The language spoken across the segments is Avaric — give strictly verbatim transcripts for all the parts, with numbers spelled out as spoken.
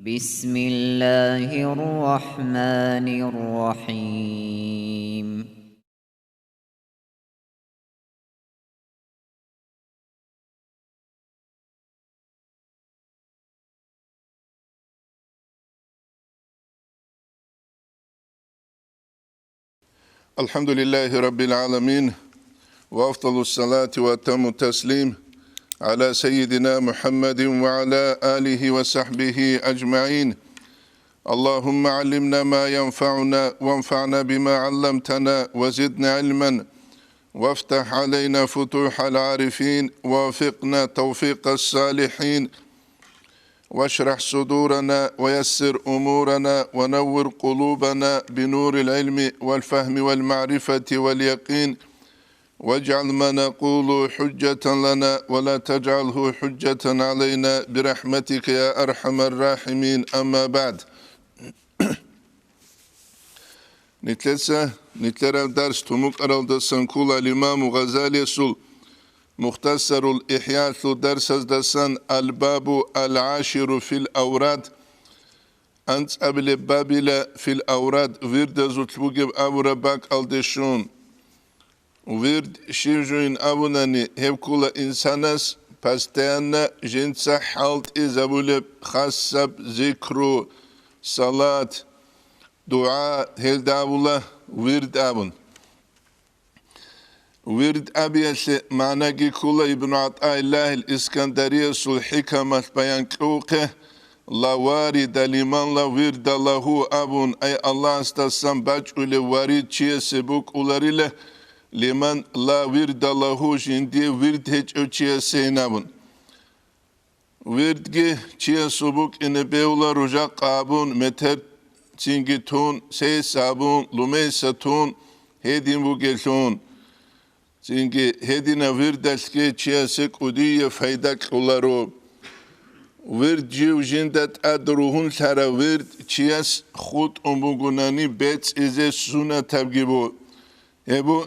بسم الله الرحمن الرحيم. الحمد لله رب العالمين، وأفضل الصلاة وأتم التسليم على سيدنا محمد وعلى آله وصحبه أجمعين. اللهم علمنا ما ينفعنا وانفعنا بما علمتنا وزدنا علما وافتح علينا فتوح العارفين ووفقنا توفيق الصالحين واشرح صدورنا ويسر أمورنا ونور قلوبنا بنور العلم والفهم والمعرفة واليقين واجعل ما نقول حجة لنا ولا تجعله حجة علينا برحمتك يا أرحم الراحمين. أما بعد. Нилъеца, нилъерал дарс тумукъаралдасан ккола Имаму Гъазалиясул Мухтасарул ИхӀялъул дарсаздасан, الباب العاشر في الأوراد, анцӀабилеб бабила, في الأوراد, вирдазулъ бугеб абураб бакӀалде щун. Вирд щиб жойин абунани, гьеб ккола инсанас постоянно жинца хӀалтӀизабулеб хасаб зикру, салат, дугӀа, гьелда абула вирд абун. Вирд абиялъе магӀнаги ккола Ибну ГӀатӀаиллагьил Искандариясул хӀикамалъ баян кьухъе, ла варида лиман ла вирда лагьу абун, ай Аллагьасдасан бачӀулев варид чиясе букӀуларила, лиман ла вирда лагьу, жиндие вирд гьечӀев чиясейин абун. Вирдги чиясул букӀине бегьула ружахъа абун, метер цинги тун, сес абун, лумейса тун, гьедин бугелъун. Цинги гьединаб вирдалъги чиясе кӀудияб пайда кьоларо. Вирд жив жинда тӀад ругьунлъарав вирд чияс хутӀун бугунани бецӀизе сунатабги бу. Гьеб бу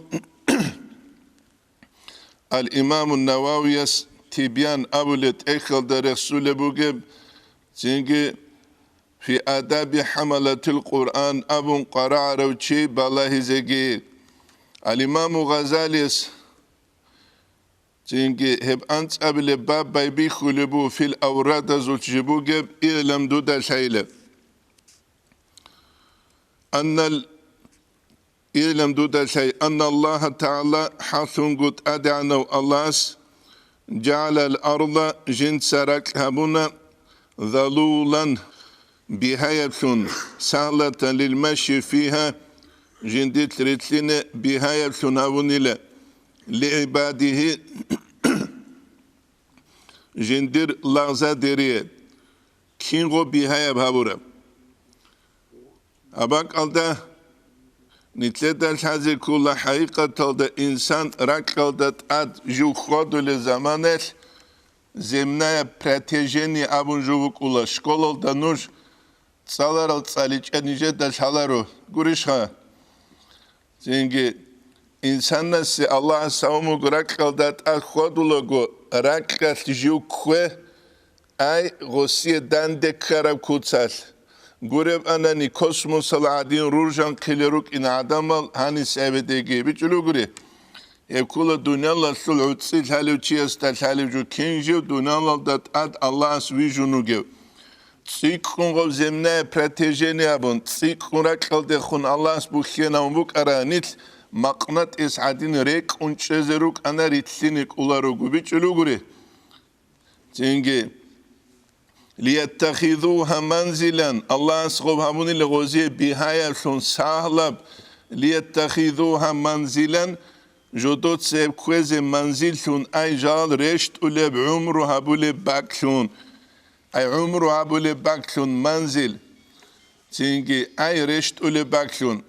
Ал-Имамун Нававияс Тибян абулеб тӀехьалда рехсулеб бугеб, цинги Фи адаби хӀамалатил Къуръан абун къварагӀарав чи балагьизеги. Ал-Имаму Гъазалияс цинги гьеб анцӀабилеб баб байбихьулеб бу фил аврадазул жиб бугеб, илам дуда лъайла. Аннал Илам дуда лъай, анна Аллагьа ТагӀала, хӀалъунго ТӀадегӀанав Аллагьас, жагӀалал арда, жинца ракь гьабуна, залулан, бигьаяблъун, сагьлатан лил маши фигьа, жиндилъ рилълъине бигьаяблъун гьавунила, лигӀибадигьи, жиндир лагъзадерие, кинго бигьаяб гьабураб. Гьаб бакӀалда нилъеда лъазе ккола, хӀакъикъаталда инсан ракьалда тӀад жив хьвадулел заманаялъ земная притяжение абун жо букӀула. Школалда нуж цӀаларал цӀаличӀа нижеда лъаларо, гурищха? Цинги инсанасе Аллагьас гьавун буго ракьалда тӀад хьвадулаго, ракьалъ жив ккве, ай, гъосие данде ккараб куцалъ. Гуреб анани, космосал гӀадин ружанхъилел рукӀин гӀадамал гьанис эбедеги бичӀчӀулугури. Гьеб ккола дуниялалъул гӀуцӀи лъалев чиясда лъалеб жо, кин жив дуниялалда тӀад Аллагьас вижун вугев. ЦӀикӀкӀун гъаб земная притяжение абун, цӀикӀкӀун ракьалдехун Аллагьас бухьенавун букӀараб нилъ макънатӀис гӀадин рекӀун чӀезе рукӀана, рилълъине кӀоларуго бичӀчӀулугури. Цинги, лияттахизугьа манзилан, Аллагьас гъоб гьабунила гъозие бигьаяблъун сагьлаб, лияттахизугьа манзилан, жодоца гьеб кквезе манзиллъун, ай жал рещтӀулеб гӀумру гьабулеб бакӀлъун, ай гӀумру гьабулеб бакӀлъун манзил, цинги ай рещтӀулеб бакӀлъун.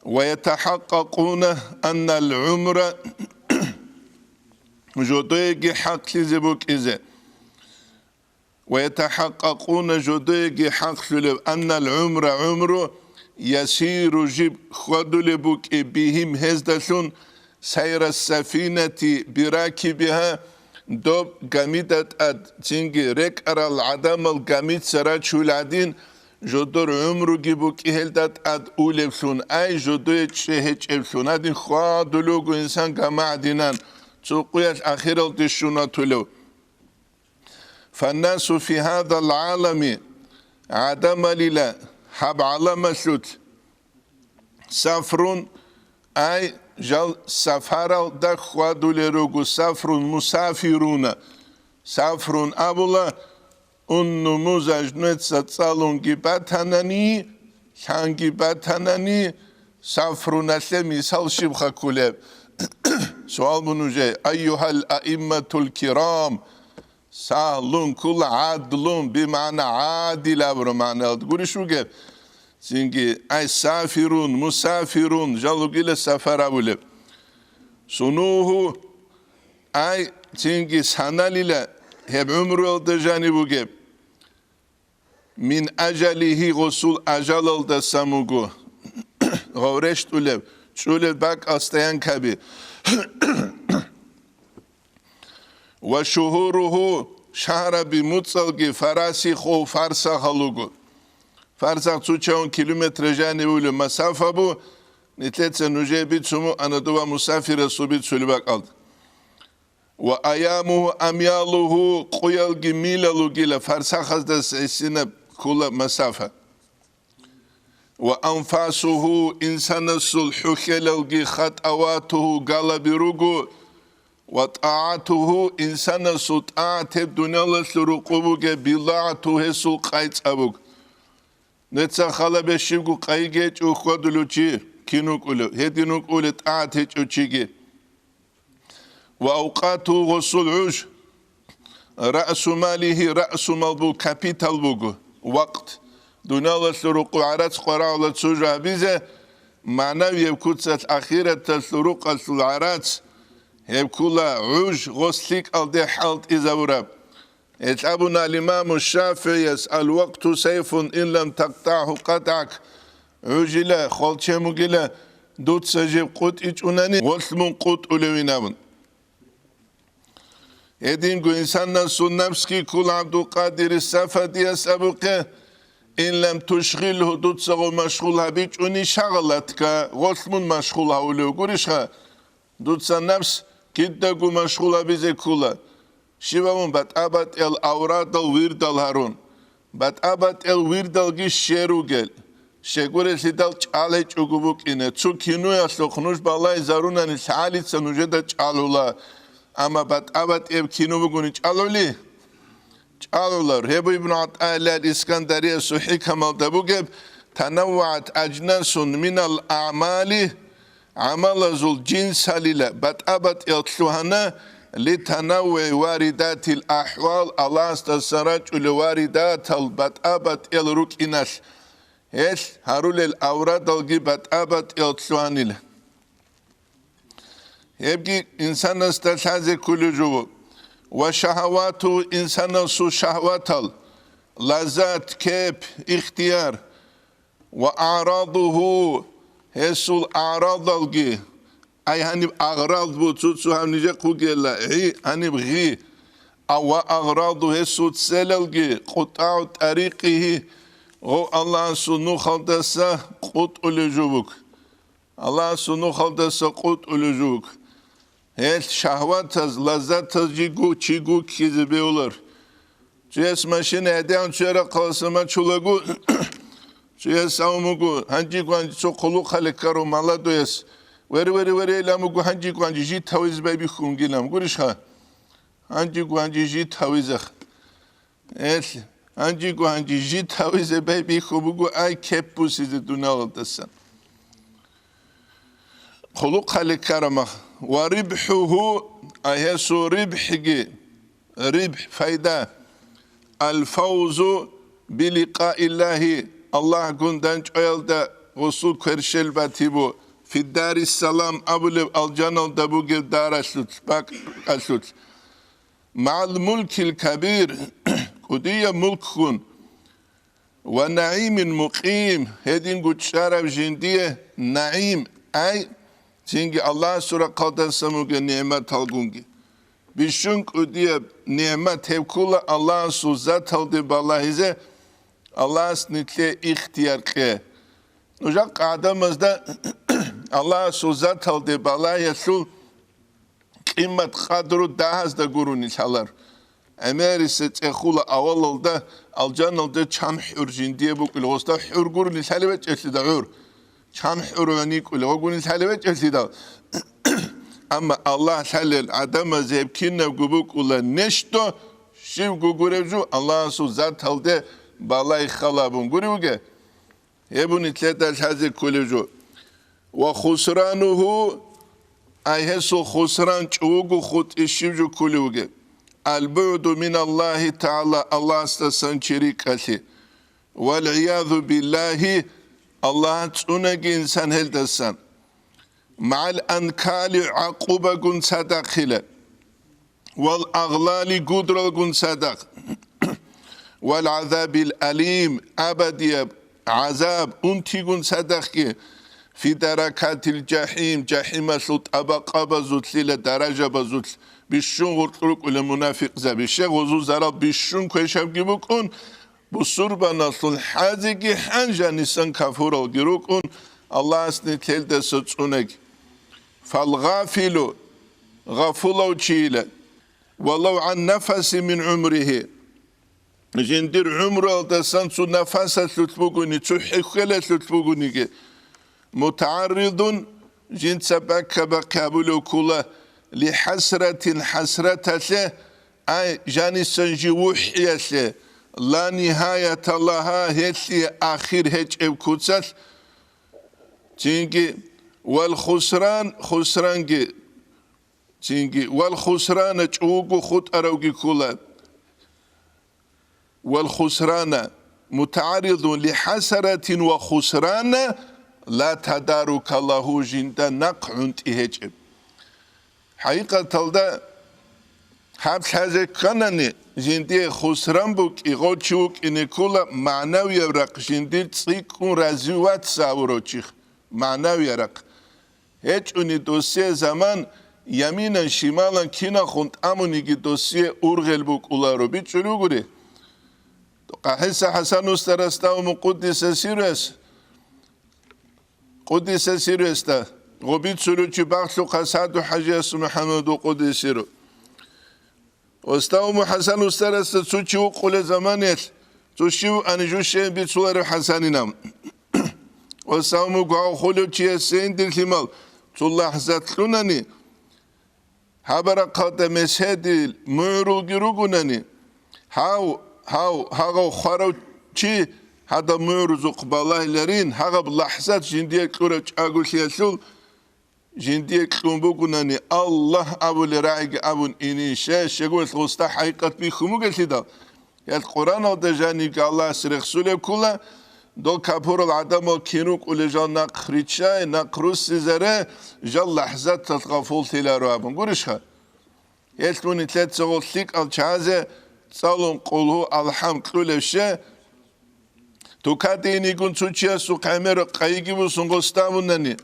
Ва ятахӀакъкъакъуна аннал гӀумра, жодоеги хӀакълъизе букӀизе. Ва ятахӀакъкъакъуна, жодоеги хӀакълъулеб, аннал гӀумра, гӀумру, ясиру, жиб хьвадулеб букӀи, бигьим, гьездалъун, сайра сафинати биракибигьа, Доб гамида тӀад цинги рекӀарал гӀадамал гамица рачул гӀадин, жодор гӀумруги букӀи гьелда тӀад улевлъун, ай, жодое чӀей гьечӀевлъун, гьадин хьвадулев вуго инсан гама гӀадинан, цо къуялъ ахиралде щун ватулев. Фаннасу фи гьадал гӀалами, гӀадамалила гьаб гӀаламалъулъ, сафрун, ай, жал сафаралда хьвадулел руго, сафрун, мусафируна. Сафрун абула, уннумузаж нуца цӀалунги батанани, лъанги батанани, сафруналъе мисал щибха кколеб? Суал бу нужее, айюгьал аимматул кирам, сагьлун ккола гӀадлун, бимагӀна гӀадил абураб магӀналда гурищ вугеб? Цинги, ай, сафирун, мусафирун, жал вугила сафар абулеб. Сунугьу, ай, цинги саналила гьеб гӀумруялда жаниб бугеб. Мин ажалихьи, гъосул ажалалдасан буго. Гъов рещтӀулеб, чӀулеб бакӀал стоянкаби. Ва шугьуругьу, шагьраби муцӀалги фарасиху, фарсахал руго. Фарсах цо чавун километр жанивулев масафа бу, нилъеца нужее бицун букӀана дова мусафирасул бицулеб бакӀалда. Ва аямугьу амялугьу, къуялги милал ругила фарсахаздаса гьесинаб ккола масафа. Ва анфасугьу, инсанасул хӀухьелалги хатӀаватугьу галаби руго, ва тӀагӀатугьу, инсанасул тӀагӀат гьеб дуниялалъул рукъу бугеб, бидагӀатугьу, гьесул къайцӀа буго. Нуца халабе щибго къайги гьечӀев хьвадулев чи кин вукӀулев, гьедин вукӀулев тӀагӀат гьечӀев чиги. Ва авкъату, гъосул гӀуж, раъсу малихьи, раъсу мал буго, капитал буго, вакът. Дуниялалъул рукъу гӀарац къварагӀула цо жо гьабизе, магӀнавияб куцалъ ахираталъул рукъалъул гӀарац, гьеб ккола гӀуж гъос лъикӀалде хӀалтӀизабураб. Гьелъ абуна ал-Имаму ШафигӀияс: «Ал-вакъту сайфун ин лам такътагӀгьу къатӀагӀак». ГӀужила, хвалчен бугила, дуца жиб къутӀичӀунани, гъолъ мун къутӀулевин абун. Гьединго инсанасул напсги ккола ГӀабдулкъадир Сафадияс абухъе: «Ин лам тушгъилгьу», дуца гъов машгъул гьабичӀони, шагъалатка, гъолъ мун машгъул гьавулев гурищха? Дуца напс кидаго машгъул гьабизе ккола. Щибаб мун батӀа-батӀиял аврадал вирдал гьарун, батӀа-батӀиял вирдалги щер ругел, щегурелъидал чӀалечӀого букӀине. Цо киноялъухъ нуж балагьизарунани лъагӀалица нужеда чӀалула, амма батӀа-батӀияб кино бугони чӀалули? ЧӀалулар. Гьеб Ибн ГӀатӀаиллагь ал-Искандариясул хӀикамалда бугеб: «ТанаввагӀат ажнасун минал аъмали», гӀамалазул жинсалила батӀа-батӀиял лъугьана, «литанаввугӀи варидатил ахӀвал», Аллагьасдасан рачӀулев варидатал батӀа-батӀиял рукӀиналъ, гьелъ гьарулел аврадалги батӀа-батӀиял лъугьанила. Гьебги инсанасда лъазе кколев жо. Ва шагьавату, инсанасул шагьватал, лаззат, кеп, ихтияр, ва аърадугьу, гьесул аърадалги, ай гьаниб агърад бу, цо-цо гьаб нижехъ вугела, гӀи, гьаниб гъи, а ва агъраду, гьесул целалги, къутӀагӀу тӀарикъигьи, гъов Аллагьасул нухалдаса къутӀулев жо вуго. Аллагьасул нухалдаса къутӀулев жо вуго. Гьелъ шагьватаз, лаззатаз жиго чи гуккизе бевлар. Цояс машина гӀедегӀан цояр рахъаласан мачулаго, цояс авун буго, гьанжего гьанже цо хъулухъале ккарав маладуяс, вере, вере, вере, илан буго, гьанжего гьанже жит гьавизе байбихьун гилан гурищха? Гьанжего гьанже жит гьавизех. Гьелъ, гьанжего гьанже жит гьавизе байбихьун буго, ай, кеп бусизе дуналалдасан. Хъулухъали ккарамах. Ва рибхӀугьу, а гьесул рибхӀги, рибхӀ, пайда, алфавзу биликъаиллагьи, Аллагьгун дандчӀваялда гъусул кверщел батибу, фиддариссалам абулеб алжаналда бугеб даралъулъ, бакӀалъулъ. МагӀал мулкил кабир, кӀудияб мулкгун, ва нагӀимин мукъим, гьединго чӀараб жиндие нагӀим, ай, цинги Аллагьасул рахъалдасан бугеб нигӀматалгунги. Бищун кӀудияб нигӀмат гьеб ккола Аллагьасул заталде балагьизе, Аллагьас нилъее ихтияр кье. Нужахъ гӀадамазда Аллагьасул заталде балагьиялъул къимат-къадру дагьазда гурони лъалар. ГӀемериса цӀехула авалалда алжаналда чан хӀур жиндие букӀулеб, гъосда хӀур гурони лъалеб гьечӀелъида гӀур. Чан хӀур гьанив кӀулеб гъогуни лъалеб гьечӀелъидал. Амма Аллагь лъалел гӀадамаз гьеб кинабго букӀула нечто, щибго гуреб жо Аллагьасул заталде балай халабун гуревги, гьеб нилъеда лъазе кколеб жо. Ва хусрануху, ай гьесул хусран чӀугу хутӀи щиб жо кколевги. Албугьду мин Аллагьи тагӀала, Аллагьасдасан чи рикӀкӀалъи. ВалгӀиязу биллагьи, Аллагь цӀунаги инсан гьелдасан. МагӀал анкали гӀакъубагун цадахъила. Вал агълали гудралгун цадахъ. Вал гӀазабил алим абадияб гӀазаб унтигун цадахъги. Фи даракатил жахӀим, жахӀималъул тӀабакъабазулъила даражабазулъ бищун гъоркь рукӀула мунафикъзаби. Щай гъозул зарал бищун квешабги букӀун, бусурбаналъул хӀазиги хӀан жанисан кафуралги рукӀун, Аллагьас нилъелдаса цӀунаги. Фалгъафилу, гъафулав чийила, валав гӀан нафаси мин гӀумрихи, жиндир гӀумруялдасан цо нафасалъулъ бугони, цо хӀехьелалъулъ бугониги, мутагӀарридун, жинца бакка-бахъи гьабулев ккула, лихӀасратин, хӀасраталъе, ай, жанисан жив вухӀиялъе, ла нигьаята лагьа, гьелъие ахир гьечӀеб куцалъ, цинги, вал хусран, хусранги, цинги, вал хусрана чӀугу хутӀаравги ккула. Вал хусрана, мутагӀарридун ли хӀасаратин ва хусрана, ла тадарука лагьу, жинда нахъ гӀунтӀи гьечӀеб. ХӀакъикъаталда гьаб лъазе кканани, жиндие хусран букӀи, гъов чи вукӀине ккола, магӀнавияб рахъ жиндир цӀикӀкӀун развиваться гьавурав чихъ, магӀнавияб рахъ. ГьечӀони досие заман, яминан-шималан киналхун тӀамуниги досие ургъел букӀуларо, бичӀчӀулев гури. КъахӀиса ХӀасан устарасда ва мукъуддиса сирвес, къуддиса сирвесда, гъо бицулев чи бахлъухъа Саду ХӀажияс МухӀаммад ва къуддисиру. Остав МухӀасан устарасда цо чи вукъулел заманиялъ, цо щив ани жущайин бицуларев ХӀасанинав. Остав мугвав хулев чиясе индирлъимал цо лахӀзат кьунани, гьабарахъалда меседил мугӀрулги ругунани, гьав, гьав, гьагъав хварав чи гьадаб мугӀрузухъ балагьиларин, гьагъаб лахӀзат жиндие кьурав чӀаголъиялъул, жиндие кьун бугунани, Аллагь абулел рагӀиги абун инин, щай, щегоялъ гъусда хӀакъикъат бихьун бугелъидал, гьел Къуръаналда жанибги Аллагьас рехсулеб ккула, дол капурал гӀадамал кин рукӀулел жал нахъ риччай, нахъ руссизаре, жал лахӀзаталъ гъафуллъиларо абун. Гурищха? Гьелъ мун нилъеца гъол лъикӀал чагӀазе цӀалун къулгьу алхӀам кьулев ще, тукадейнигун цо чиясухъ гӀемераб къайиги бусун гъосда абунани,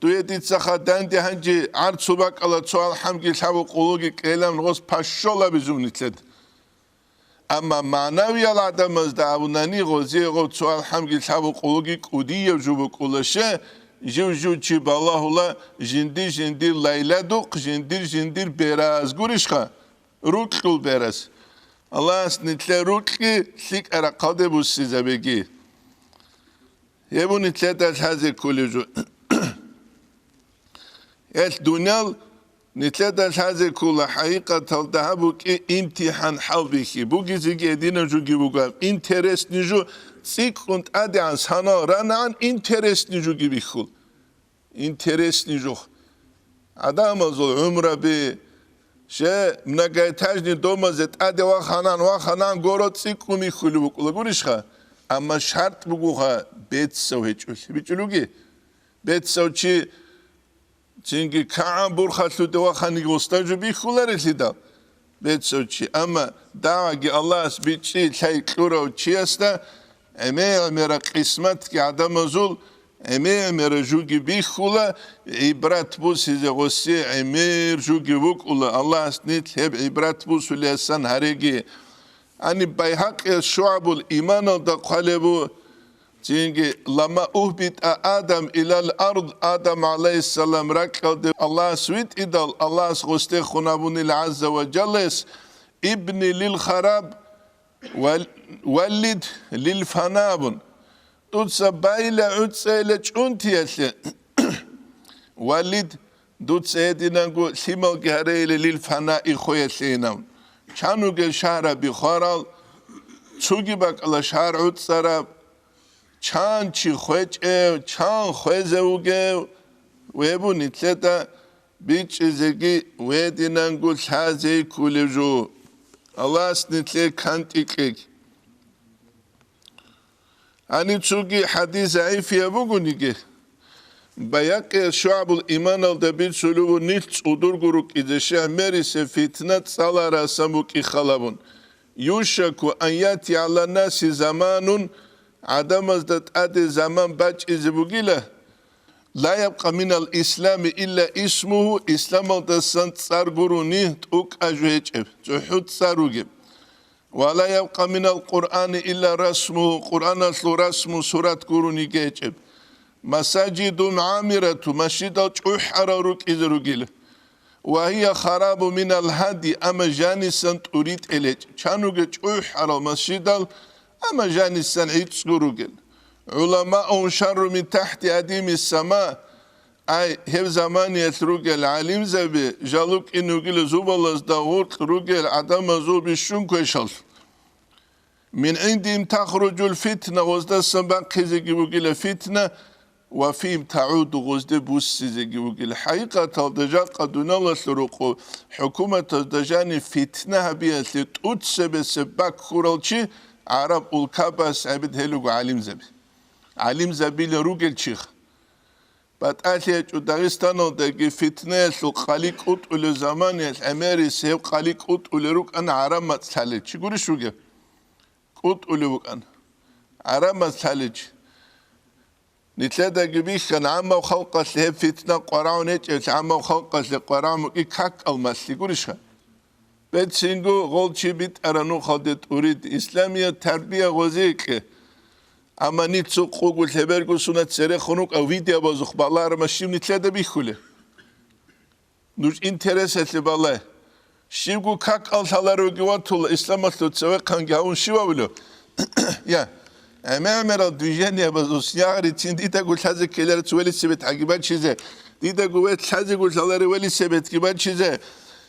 дуе дица хадур данде гьанже гӀарцул бакӀалда цо алхӀамги лъабу къулгьуги кьелан гъос пашшол абизун нилъеда. Амма магӀнавиял гӀадамазда абунани, гъозие гъов цо алхӀамги лъабу къулгьуги кӀудияв жо букӀула ще, жив-жив чи балагьула жиндир-жиндир лайладухъ, жиндир-жиндир бераз гурищха? Рукьул бераз. Аллагьас нилъер рукьги лъикӀа рахъалде буссизабеги. Гьеб нилъеда лъазе кколев жо. Гьелъ дуниял нилъеда лъазе ккола, хӀакъикъаталда гьаб букӀи имтихӀан, хӀалбихьи. Бугезеги гьединаб жоги буго, интересный жо цӀикӀкӀун тӀадегӀан санал ранагӀан интересный жоги бихьул. Интересный жо. ГӀадамазул гӀумраби, ще многоэтажный домазе тӀаде ваханан, ваханан горо цӀикӀкӀун бихьулеб букӀула гурищха? Амма шартӀ бугоха бецав гьечӀолъи. БичӀулуги? Бецав чи цинги кагӀан бурхалъуде ваханиги гъусда жо бихьуларелъидал? Бецав чи. Амма дагӀаги Аллагьас бичӀчӀи лъай кьурав чиясда гӀемер-гӀемера къисматги гӀадамазул ГӀемер-гӀемер жуги бихьула, гӀибрат бусизе гъосие гӀемер жуги вукӀула. Аллагьас нилъ гьеб гӀибрат бусулесан гьареги. Гьаниб Байгьакъияс ШугӀабул иманалда хъвалеб бу, цинги: «Лама угьбитӀа Адам илал ард», Адам гӀалайгьиссалам ракьалде Аллагьас витӀидал, Аллагьас гъосде хун абунил гӀазза ва жаллаялъ: «Ибни лил хараб, вал-, валлид лил фана», абун. Дуца байла гӀуцӀейила чӀунтиялъе, валлид, дуца гьединанго лъималги гьарейила лил фана, иххоялъейинав. Чан вугел шагьраби хварал, цуги бакӀала шагьар гӀуцӀараб, чан чи хвечӀев, чан хвезе вугев, вебу нилъеда бичӀчӀизеги, гьединанго лъазе кколев жо. Аллагьас нилъее кантӀи кьеги. Гьаниб цоги хӀадис загӀипияб бугониги, Байгьакъияс ШугӀабул иманалда бицулев вуго нилъ цӀудурго рукӀизе, щай гӀемерисеб фитна цӀаларасан букӀин халабун. Юшаку ан яти гӀаланнаси заманун, гӀадамазда тӀаде заман бачӀизе бугила, ла ябкъа минал ислами илла исмугьу, исламалдасан цӀар гурони тӀокӀаб жо гьечӀеб, цохӀо цӀар ругеб. Ва ла ябкъа минал Къуръани илла расмугьу, Къуръаналъул расму сурат гурони гьечӀеб. Масажидун гӀамирату, масжидал чӀухӀарал рукӀизе ругила. Ва гьия харабу минал гьади, амма жанисан тӀуритӀел гьечӀ. Чан вугев чӀухӀарал масжидал, амма жанисан гӀицӀго ругел. ГӀуламаун шарру мин тахти адими сама, ай, гьеб заманиялъ ругел гӀалимзаби жал рукӀине вугила зубалазда гъоркь ругел гӀадамазул бищун квешалъ. Мин гӀиндигьим тахруджул фитна, гъоздасан бахъизеги бугила фитна, ва фигьим тагӀуду, гъозде буссизеги бугила. ХӀакъикъаталда жакъа дуниялалъул рукъу хӀукуматазда жанив фитна гьабиялъе тӀоцебесеб баккурал чи гӀараб улкабаз гьабид гьел руго гӀалимзаби. ГӀалимзабила ругел чиха. БатӀалъи гьечӀо Дагъистаналдаги фитнаялъул къали кӀутӀулеб заманиялъ гӀемерис гьеб къали кӀутӀулел рукӀана гӀараб мацӀ лъалел чи. Гурищ вугев? КӀутӀулев вукӀана гӀараб мацӀ лъалел чи. Нилъедаги бихьана, гӀаммав халкъалъе гьеб фитна къварагӀун гьечӀеблъи, гӀаммав халкъалъе къварагӀун букӀин какал малъи. Гурищха? Бецинго гъол чи битӀараб нухалде тӀурид, исламияб тарбия гъозе кье. Амма нилъ цо къого лъеберго сунат церехун рукӀа видеобазухъ балагьараб щиб нилъеда бихьулеб? Нуж интересалъе балагье. Щибго какал лъаларевги ватула, исламалъул цевехъанги гьавун щив абулев? Я, гӀемер-гӀемерал движениябазул снягърицин дидаго лъазе ккеларец велосипед гьаги бачизе, дидаго ве лъазего лъаларе велосипедги бачизе,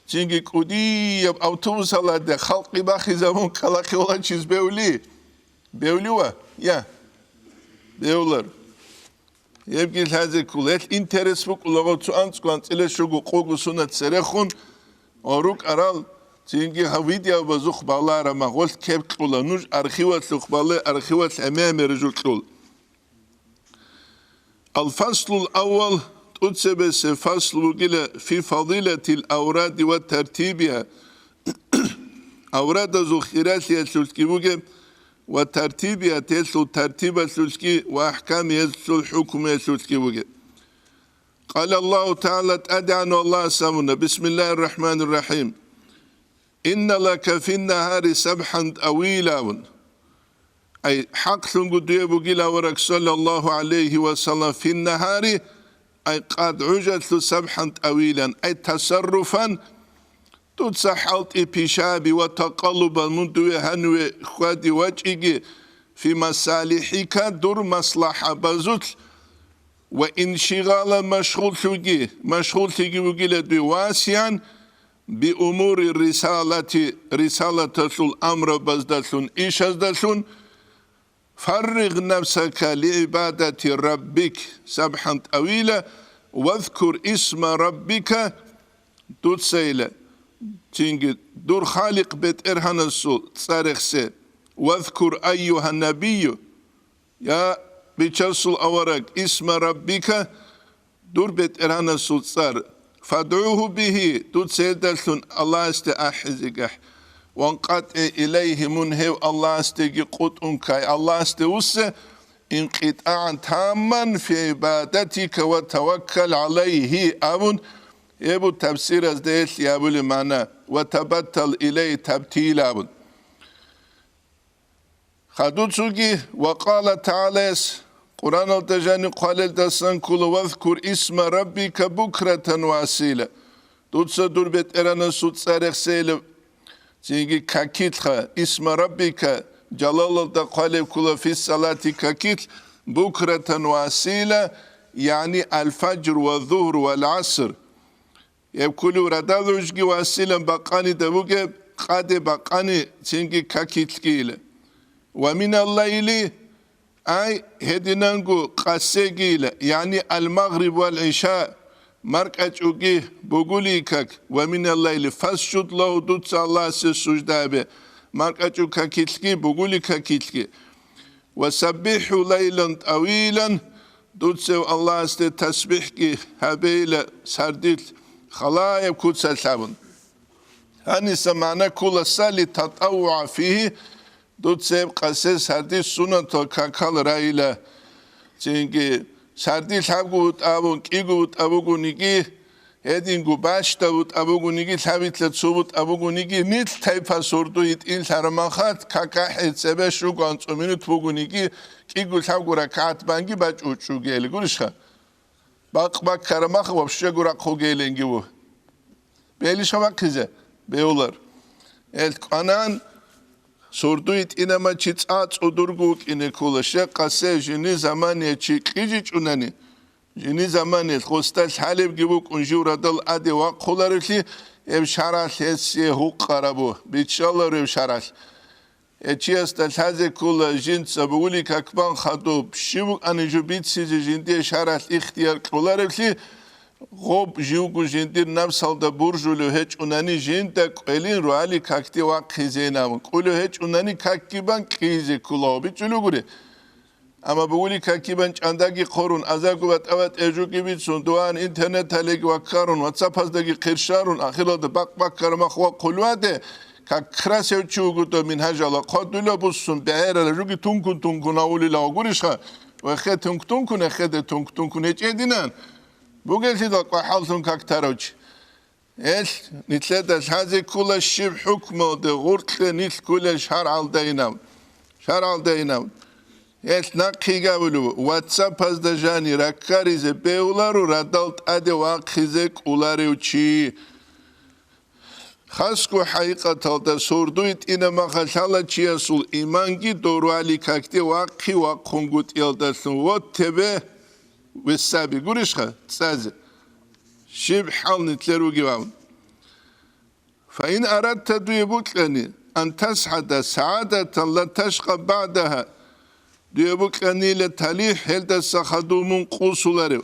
цинги кӀудияб автобусалде халкъги бахизабун кӀалахъе валачиз бевли? Бевлива? Я. Бевлар. Гьебги лъазе ккола. Гьелъ интерес букӀулаго цо анцӀго анцӀила щуго къого сунат церехун, ва рукӀарал цинги гьав видеобазухъ балагьараб магъулъ кеб кьула. Нуж архивалъухъ бале, архивалъ гӀемер-гӀемер жо кьул. Алфаслул аввал, тӀоцебесеб фасл бугила фи фадилатил авради ва тартибиха, аврадазул хиралъиялъулъги бугеб, ва тартибиха, гьелъул тартибалъулъги ва ахӀкамиха, гьелъул хӀукмуялъулъги бугеб. Къала Аллагьу ТагӀала, ТӀадегӀанав Аллагьас абуна, бисмиллагьир рахӀманир рахӀим. Инна лака финнагьари сабхӀан тӀавилан. Ай, хӀакълъунго дуе бугила авараг, саллаллагьу гӀалайгьи ва саллам, финнагьари, ай, къад гӀужалъу сабхӀан тӀавилан, ай, тасарруфан, дуца хӀалтӀи пишаби ва такъаллубан мун дуе гьаниве хьвади вачӀиги, фи масалихӀика, дур маслахӀабазулъ, ва иншигъалан, машгъуллъиги, машгъуллъиги вугила дуе, васигӀан, биумури рисалати, рисалаталъул амрабаздалъун, ишаздалъун, фарригъ нафсака лигӀибадати раббик, сабхӀан тӀавила, вазкур исма раббика, дуцайила, цинги дур Халикъ БетӀергьанасул цӀар рехсе, вазкур айюгьа набию, я, Бичасул авараг, исма раббика, дур БетӀергьанасул цӀар, фадгӀугьу бигьи, дуца гьелдалъун Аллагьасде ахӀизегахь, ванкъатӀи илайгьи, мун гьев Аллагьасдеги къутӀун ккай, Аллагьасде вуссе, инкъитӀагӀан тамман фи гӀибадатика ва таваккал гӀалайгьи абун, гьеб буго тафсиразда гьелъ гьабулеб магӀна, ва табаттал илайгьи табтила абун. Хадуб цоги, ва къала тагӀалаяс, Къуръаналда жаниб хъвалелдасан ккола: «Вазкур исма раббика букратан ва асила». Дуца дур БетӀергьанасул цӀар рехсейилаб, цинги какилъха, исма раббика, жалалалда хъвалеб ккола фиссалати какилъ, букратан ва асила, ягӀни алфажр ва зугьр ва лгӀаср. Гьеб кколев радал гӀужги ва асилан бакъанида бугеб, къаде бакъани цинги какилъгийила. Ва миналлайли, ай, гьединанго къасегийила, ягӀни алмагъриб вал гӀиша, маркӀачӀуги бугулей как, ва миналлайли фасжуд лагьу, дуца Аллагьасе сужда гьабе, маркӀачӀу какилъги бугулей какилъги. Ва саббихӀу лайлан тӀавилан, дуцев Аллагьасде тасбихӀги гьабейила сардилъ халаяб куцалъ абун. Гьаниса магӀна ккола: «Салли татаввугӀа фигьи», дуцеб къасе сардилъ суннатал какал райила. Цинги сардилъ гьабго вутӀа абун, кӀиго вутӀа бугониги, гьединго бащдаб бутӀа бугониги, лъабилъа цо бутӀа бугониги, нилъ тайпа сордо йитӀинлъараб махалъ, какахӀе цебе щуго анцӀу минут бугониги, кӀиго лъабго ракагӀат банги бачӀучӀугейли гурищха? Бакъ баккараб махалъ вообще гурахъугейленги ву. Белищха бахъизе? Беулар. Эл кӀванан, сордо йитӀинама чи цӀа цӀудурго вукӀине ккола, щекъасе жини замание чи кьижичӀунани, жини заманиялъ гъосда лъалебги букӀун жив радал тӀаде вахъуларевлъи, гьеб шаргӀалъ гьесие гьукъарабу, биччаларев шаргӀалъ. Гьев чиясда лъазе ккола жинца бугули какбан хадуб, щив вукӀани жо бицизе жиндие шаргӀалъ ихтияр кьоларевлъи, гъоб живго жиндир напсалда буржулев гьечӀунани жинда кӀвелин ругьали какде вахъизейин абун, кӀулев гьечӀунани какги бан кьизе ккола гьобичӀулев гури. Амма бугули какги бан чӀандаги хъорун, азарго батӀа-батӀе жуги бицун, дугьан интернеталеги ваккарун, ватсапаздаги хъиршарун, ахиралда бакъ-баккараб мах вахъулев ваде, как красев чи вуго дов мингьажала хъвадула буссун, бегӀерала жуги тункун-тункун гьавулила гурищха, вехе тунк-тункун, эхеде тунк-тункун гьечӀединан, бугелъидал къвахӀаллъун как тарав чи. Гьелъ нилъеда лъазе ккола щиб хӀукмалде гъоркье нилъ кколел шаргӀалдайинав. ШаргӀалдайинав. Гьелъ нахъе гавулев, ватсапазда жани раккаризе бегьуларо радал тӀаде вахъизе кӀоларев чи. Хасго хӀакъикъаталда сордо йитӀина махалъала чиясул иманги дорвали какде вахъи вахъунгутӀиялдалъун вот тебе весаби гурищха цӀазе. Щиб хӀал нилъер ругев абун. Фаин арадта дуе букьани, ан тасгӀада сагӀадатан ла ташкъа багӀдагьа, дуе букьанила талихӀ гьелдаса хадув мун къусуларев.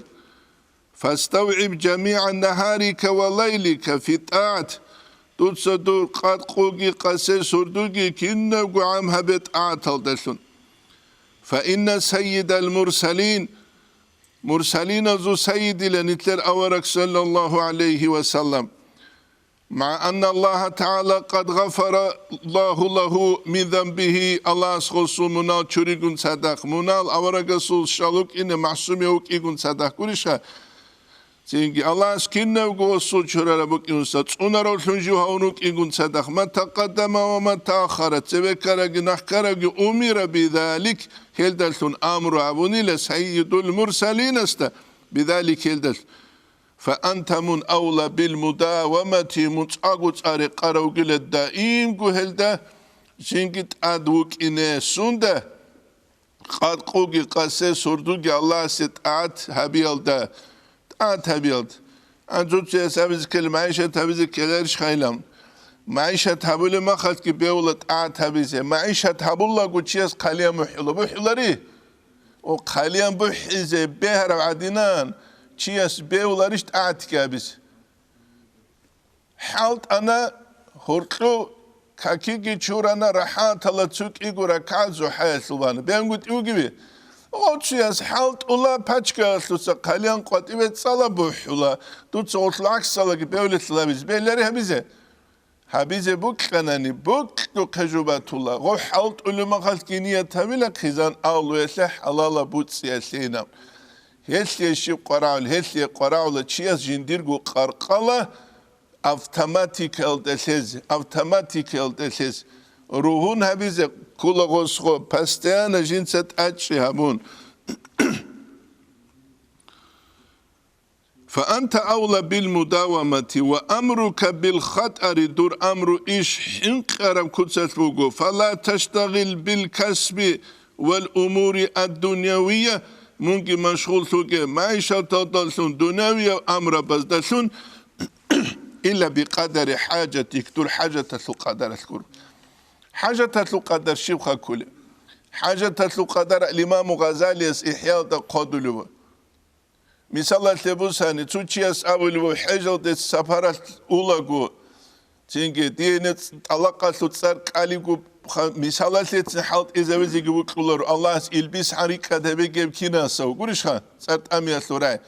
ФаставгӀиб жамигӀа нагьарика ва лайлика фи тӀагӀат, дуца дур къадкъуги къасе сурдуги кинабго гӀам гьабе тӀагӀаталдалъун. Фаинна саййидал мурсалин, мурсалиназул сайидила нилъер авараг саллаллагьу гӀалайгьи ва саллам. МагӀа анна Аллагьа ТагӀала къад гъафара Аллагьу лагьу мин занбигьи, Аллагьас гъосул мунал чуригун цадахъ, мунал аварагасул щал вукӀине махсумев вукӀигун цадахъ гурищха? Цинги Аллагьас кинавго гъосул чурараб букӀигунса цӀунаравлъун жив гьавун вукӀигун цадахъ, ма такъаддама ва ма тааххара, цебекараги нахъкараги, умира бидалик, гьелдалъун амру гьабунила сайидул мурсалинасда, бидалик гьелдалъ. Фа анта мун авла бил мудавамати, мун цӀакъго цӀа рекъарав вугила даимго гьелда жинги тӀад вукӀине. Сунда? Къадкъуги къасе сурдуги Аллагьасе тӀагӀат гьабиялда, тӀагӀат гьабиялда. Анцуцияс абизе ккела, магӀишат гьабизе ккеларищ хайлам? МагӀишат гьабулеб махалъги бегьула тӀагӀат гьабизе. МагӀишат гьабулаго чияс хъалиян бухӀула. БухӀулари? О, хъалиян бухӀизе бегьарав гӀадинан, чияс бегьуларищ тӀагӀатги гьабизе? ХӀалтӀана гьоркьов, какиги чурана, рахӀатала цо кӀиго ракагӀат зухӀаялъул бана. БегӀунгутӀи вугеви? О, чияс хӀалтӀула пачкаялъуса хъалиян къватӀиве цӀала бухӀула, дуца гъорлъ гӀаксалаги бегьулелъул гьабизе, бегьлари гьабизе. Гьабизе букьанани, букьухъе жубатула, гъо хӀалтӀулев махалъги ният гьабила хъизан авлуялъе хӀалалаб буцӀцӀиялъейин. Гьелъие щиб къварагӀул, гьелъие къварагӀула чияс жиндирго къаркъала автоматикаялда лъезе, автоматикаялда лъезе. Ругьун гьабизе ккола гъосго, постоянно жинца тӀадчӀи гьабун. فأنت أولى بالمداومة وأمرك بالخطر, дур амру иш хӀинкъараб куцалъ буго, فلا تشتغل بالكسب والأمور الدنيوية, мунги машгъул лъуге майишаталдалъун, дунявияв амрабаздалъун, إلا بقدر حاجتك, дур хӀажаталъул къадаралъ гуро. ХӀажаталъул къадар щибха кколеб? ХӀажаталъул къадар имаму Гъазалияс ИхӀялда хъодулев. Мисалалъе бусани, цо чияс абулеб буго, хӀежалде сапаралъ улаго, цинги дие нецӀ тӀалакъалъул цӀар кӀалиго, ха-, мисалалъецин хӀалтӀизавизеги вукьуларо, Аллагьас илбис гьан рикӀкӀад гьабегеб кинасав, гурищха, цӀар тӀамиялъул рагӀи.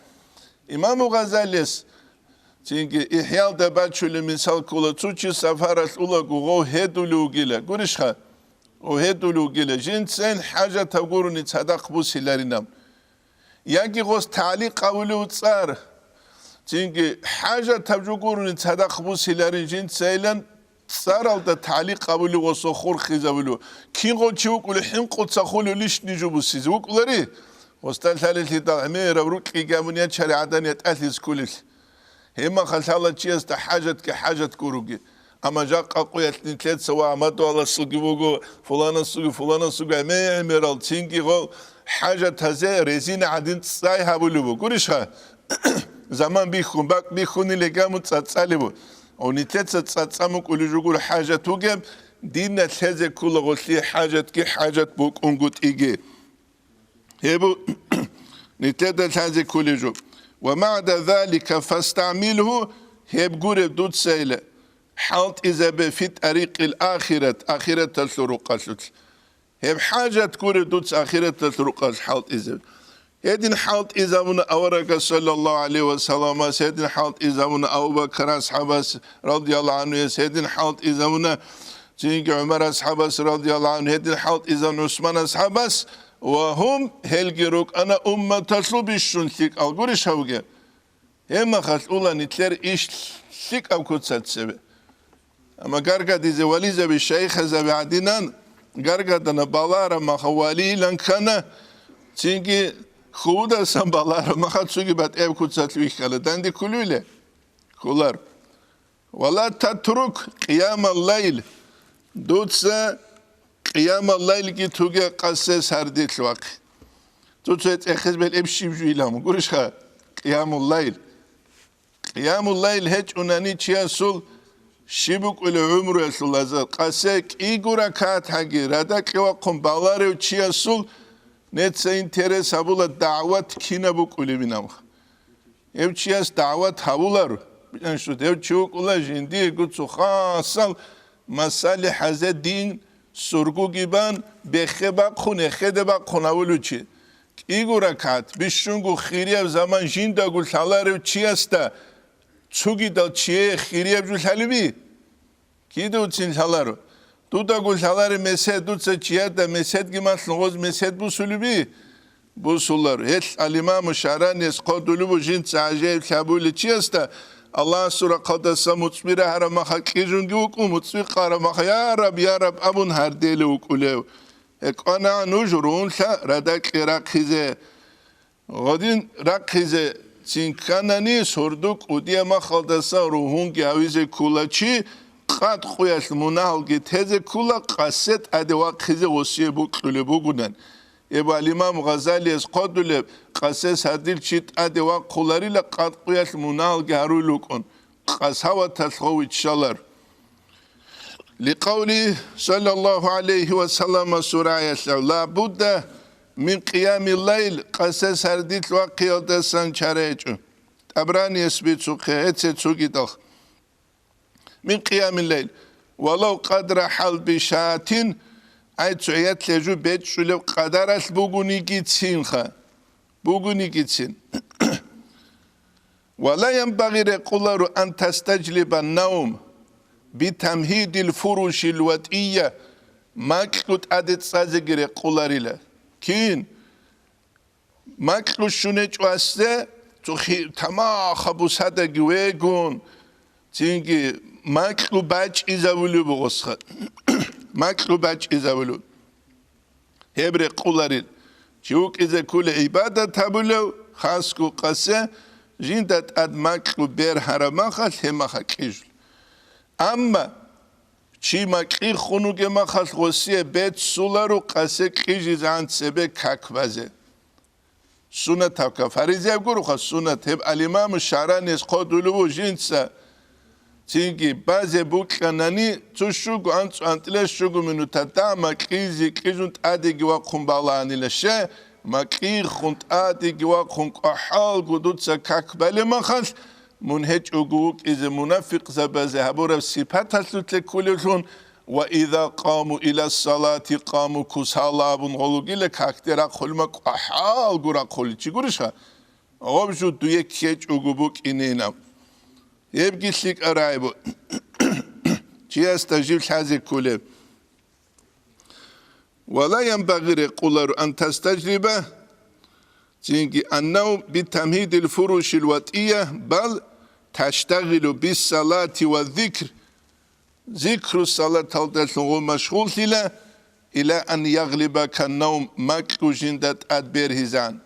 Имаму Гъазалияс цинги ИхӀялда бачулеб мисал ккола, цо чи сапаралъ улаго, гъов гьедулев вугила, гурищха, гъов гьедулев вугила, жинцайин хӀажатаб гурони цадахъ бусиларинаб. Яги гъос тагӀликъ гьавулев цӀар, цинги хӀажатаб жо гурони цадахъ бусиларин жинцайилан цӀаралда тагӀликъ гьавулев гъосо хурхизавулев. Кинго чи вукӀулев хӀинкъуца хулев лишни жо бусизе вукӀулари? Гъосда лъалелъидал гӀемераб рукьиги абун ячари гӀадан ятӀалъиз кколелъ. Гьебмаха лъала чиясда хӀажатги хӀажат гуроги. Амма жакъа къуялъ нилъеца ва Амадуаласулги вуго, фуланасулги, фуланасулги гӀемер-гӀемерал цинги гъол хӀажатазе резина гӀадин цӀай гьабулеб буго. Гурищха? Заман бихьун, бакӀ бихьуниле гамун цӀацӀалеб буго. Гъо нилъеца цӀацӀа мукӀулей жугур хӀажат вугеб, динна лъезе ккола гъолъие хӀажатги хӀажат букӀунгутӀиги. Гьеб нилъеда лъазе кколей жо. وبعد ذلك فاستعمله, гьеб гуреб дуцайила, хӀалтӀизабе في طريق الآخرة, ахираталъул рукъалъулъ. Гьеб хӀажат гуреб дуца ахираталъул рукъалъ хӀалтӀизабе. Гьедин хӀалтӀизабуна аварагас саллаллагьу гӀалайгьи ва салламас, гьедин хӀалтӀизабуна Абу Бакр асхӀабас радияллагьу гӀангьуяс, гьедин хӀалтӀизабуна цинги ГӀумар асхӀабас радияллагьу гӀангьу, гьедин хӀалтӀизабуна ГӀусман асхӀабас, ва гьум, гьелги рукӀана умматалъул бищун лъикӀал, гурищ гьавги? Гьебмахалъ ула нилъер иш лъикӀаб куцалъ цебе. Амма гаргадизе вализаби, шайихазаби гӀадинан, гаргадана балараб маха валийилан ккана, цинги хьулдасан балараб маха цуги батӀияб куцалъ вихьана. Данде кколевиле? Кколар. ولا تترك قيام الليل. Дуца къиямал лайлги туге къасе сардилъ вахъе. Дуца цӀехез бел эб щиб жуйилан, гурищха, къиямул лайл. Къиямул лайл гьечӀунани чиясул щиб букӀулев гӀумруялъул лаззат. Къасе кӀиго ракагӀат гьаги радакье вахъун баларев чиясул неца интерес гьабула дагӀват кинаб букӀулебин абха. Гьев чияс дагӀват гьавулар, бикӀанщут, гьев чи вукӀула жиндиего цо хасал масалихӀазе дин сургуги бан, бехе бахъун, эхеде бахъун гьавулев чи. КӀиго ракагӀат, бищунго хирияб заман жиндаго лъаларев чиясда цогидал чие хирияб жо лъалеби? Кидавцин лъаларо. Дудаго лъаларе месед, дуца чияда меседги малъун гъоз месед бусулеби? Бусулар. Гьелъ ал-Имаму ШагӀраниялъ хъодулеб буго жинца гӀажаиблъи гьабулев чиясда, Аллагьасул рахъалдаса муцӀби рагьараб маха кьижунги вукӀун, муцӀби къараб маха, «Я Раб, я Раб», абун гьарделев вукӀулев. ГьекӀвана нуж ругьунлъа радакье рахъизе. Гъодин рахъизе цин кканани, сордо кӀудияб махалдаса ругьунги гьавизе ккола чи, къад къуялъ мунагьалги тезе ккола, къасе тӀаде вахъизе гъосие бокьулеб бугунан. Эб ал-Имам Гъазалияс хъодулеб, къасе сардил чи тӀаде вахъуларила къад къуялъ мунагьалги гьарулел рукӀун, къасаваталъ гъов виччалар. Ликъавли саллаллагьу гӀалайгьи ва саллама сураялъа: «Ла будда мин къиямил лайл», къасе сардилъ вахъиялдасан чара гьечӀо. ТӀабранияс бицухъе, гьеце цогидалъ. Мин къиямил лайл, валав къадра хӀалби шатин, ай цогӀиялъе жо бечӀчӀулеб къадаралъ бугунигицинха, бугунигицин. Ва ла янбагъи, рекъоларо, ан тастажлиба наум, битамгьидил фурушил ватӀия, макьу тӀаде цӀазеги рекъоларила. Кин? Макьу щунечӀо асде, цохи тамаха бусадаги вегун, цинги макьу бачӀизавулев бугъосха. Макьу бачӀизавулев. Гьеб рекъуларил. Чи вукӀизе ккули гӀибадат гьабулев, хасго къасе, жинда тӀад макьу бергьараб махалъ гьеб маха кьижул. Амма чи макьихъун вугеб махалъ гъосие беццуларо къасе кьижизегӀан цебе как базе. Суннатаб как, фаризияб гуроха суннат, гьеб ал-Имаму ШагӀранияс хъодулев вуго жинца. Цинги базе букӀанани, цо щуго анцӀ-, анцӀила щуго минута дагьма кьизе кьижун тӀадеги вахъун балагьанила. Ще, макьихъун тӀадеги вахъун кӀвахӀалго дуца как балеб махалъ, мун гьечӀого вукӀизе мунафикъзабазе гьабураб сипаталъулъе кколевлъун, «Ва иза къаму иля салати къаму кусала», абун гъолугила какде рахъулма кӀвахӀалго рахъуличи гуриша? Гъоб жо дуе ккечӀого букӀинина. Гьебги лъикӀа рагӀи бу-, чиясда жив лъазе кколеб. Вала янбагъи рекъуларо ан тастажриба, цинги аннавм битамгьидил фурушил ватӀия, бал таштагъилу биссалати ва зикр, зикру салаталдалъун гъо машгъуллъила, ила ан ягълибака навм, макьу жинда тӀад бергьизан.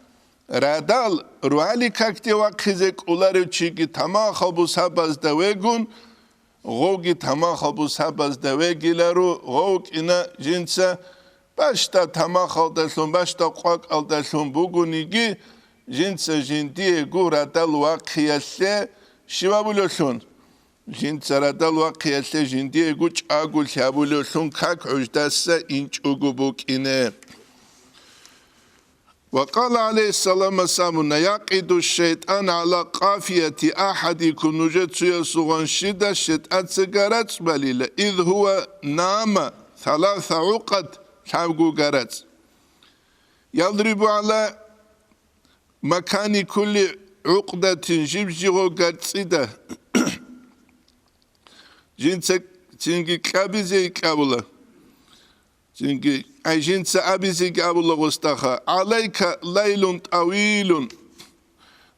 Радал, руали какде вахъизе кӀоларев чиги тамахал бусабазда вегун, гъовги тамахал бусабазда вегиларо, гъов кӀина жинца, бащда тамахалдалъун, бащда къвакӀалдалъун бугониги, жинца жиндиего радал вахъиялъе щивабулевлъун. Жинца радал вахъиялъе жиндиего чӀаголъи гьабулевлъун как гӀуждаса инчӀого букӀине. Ва къала гӀалайгьиссалам, асабуна, якъиду шайтӀан гӀала къафияти ахадикум, нужецуясугъан щида шайтӀаца гарацӀ балила, ид гьува нама, саласа гӀукъад, лъабгу гарацӀ. Ядрибу гӀала макани кулли гӀукъдатин, жиб-жигъо гарцӀида. Жинца цинги кьабизе кьабула. Цинги, ай, жинца абизеги абула гъосдаха: «ГӀалайка лайлун тӀавилун».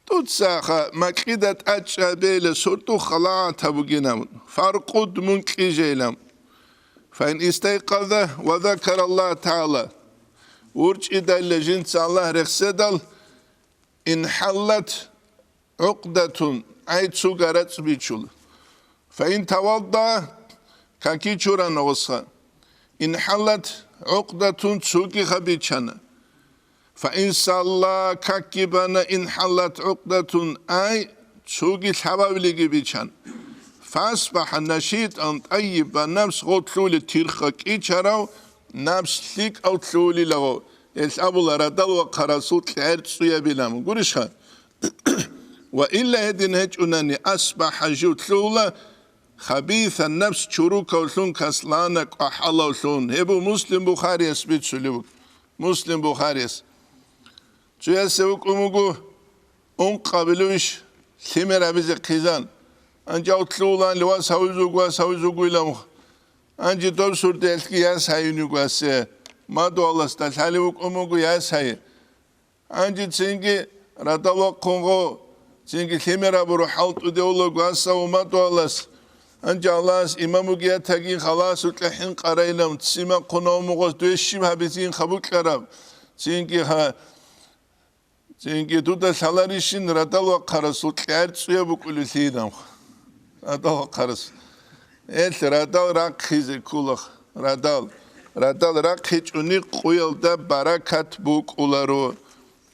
Дуцаха макьида тӀачӀабейла сордо халатаб бугинабун. Фаркъуд, мун кьижейилан. Фаин истайкъаза ва закараллагь тагӀала. ВурчӀидайилла жинца Аллагь рехседал, инхӀаллат гӀукъдатун, ай, цу гарацӀ бичула. Фаин тавадда, каки чурана гъосха. ИнхӀаллат гӀукъдатун, цуги хабичана. Фаин салла, какги бана, инхӀаллат гӀукъдатун, ай, цуги лъабавлиги бичан. ФасбахӀа нашитӀан тӀайибан напс, гъотлъули тирха кӀичарав напс лъикӀав лъугьулилаго, гьелъ абула радал вахъарасул кьерцӀуябилан. Гурищха? Ва илла гьедин гьечӀунани, асбахӀа, жив лъугьула хабисан напс, чурукавлъун, каслана, кӀвахӀалавлъун. Гьеб бу Муслим, Бухарияс бицулеб буго. Муслим, Бухарияс. Цоясе вукӀун вуго ункъабилуйищ лъимер гьабизе хъизан. Анжи автлъуланли вас гьавизуг, вас гьавизугуйилан. Анжи доб сурдиялъги яс гьаюнигу асе. Мадуаласда лъалев вукӀун вуго яс гьайи. Анжи цинги радал вахъун гъо, цинги лъимер гьабуру хӀалтӀудевулаго аса ва мадуалас. Анжи Аллагьас имамуги ятагин халасукьа хӀинкъарайилан, ццимахъунав мугъаз дуе щиб гьабизин хабукьараб. Цинги гьа-, цинги дуда лъаларищин радал вахъарасул кьарцӀуяб букӀулелъийилан. Радал вахъарас. Эл радал рахъизе ккола, радал. Радал рахъичӀони къуялда баракат букӀуларо.